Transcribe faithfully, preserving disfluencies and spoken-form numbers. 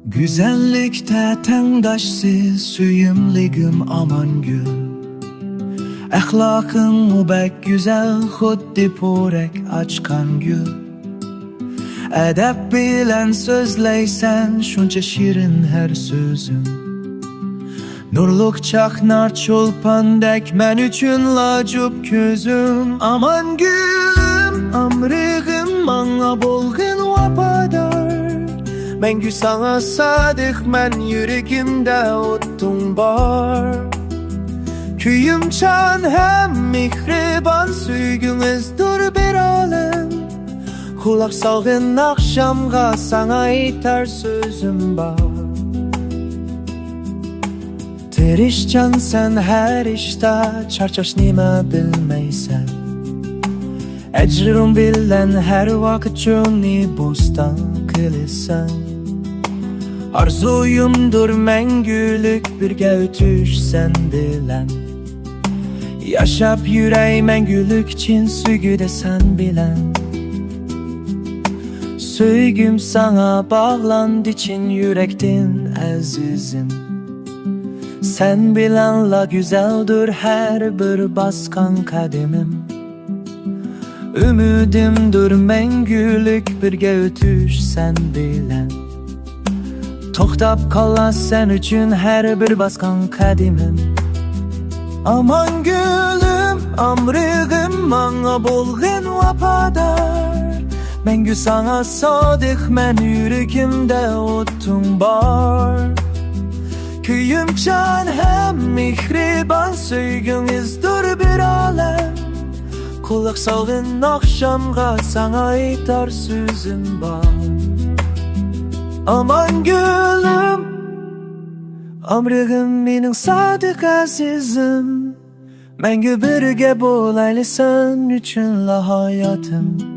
گۈزەللىكتە تەڭداشسىز سۆيۈملۈكۈم ئامانگۈل. ئەخلاقىڭمۇ بەك گۈزەل، خۇددى پورەك ئاچقان گۈل. ئەدەپ بىلەن سۆزلەيسەن، شۇنچە شېرىن ھەر سۆزۈڭ. نۇرلۇق چاقنار چولپاندەك مەن ئۈچۈنلا جۈپ كۆزۈڭ. ئامانگۈلۈم، ئامرىغىم ماڭا بولغىن ۋاپادار. مەڭگۈ ساڭا سادىق مەن، يۈرىكىمدە ئوتۇڭ بار. كۆيۈمچان ھەم مېھرىبان سۆيگۈڭىزدۇر بىر ئالەم. قۇلاق سالغىن ئاخشامغا، ساڭا ئېيتار سۆزۈم بار. تىرىشچانسەن ھەر ئىشتا، چارچاش نېمە بىلمەيسەن. ئەجرىڭ بىلەن ھەر ۋاقىت چۆلنى بوستان قىلىسەن. ئارزۇيۇمدۇر مەڭگۈلۈك بىرگە ئۆتۈش سەن بىلەن. ياشاپ يۈرەي مەڭگۈلۈك چىن سۆيگۈدە سەن بىلەن. سۆيگۈم ساڭا باغلاندى چىن يۈرەكتىن ئەزىزىم. سەن بىلەنلا گۈزەلدۇر ھەر بىر باسقان قەدىمىم. ئۈمىدىمدۇر مەڭگۈلۈك بىرگە ئۆتۈش سەن بىلەن. توختاپ قالار سەن ئۈچۈن ھەر بىر باسقان قەدىمىم. ئامانگۈلۈم، ئامرىغىم ماڭا بولغىن ۋاپادار. مەڭگۈ ساڭا سادىق مەن، يۈرىكىمدە ئوتۇڭ بار. كۆيۈمچان ھەم مېھرىبان سۆيگۈڭىزدۇر بىر ئالەم. قۇلاق سالغىن ئاخشامغا، ساڭا ئېيتار سۆزۈم بار. ئامانگۈلۈم، ئامرىغىم مېنىڭ سادىق ئەزىزىم. مەڭگۈ بىرگە بولايلى سەن ئۈچۈنلا ھاياتىم.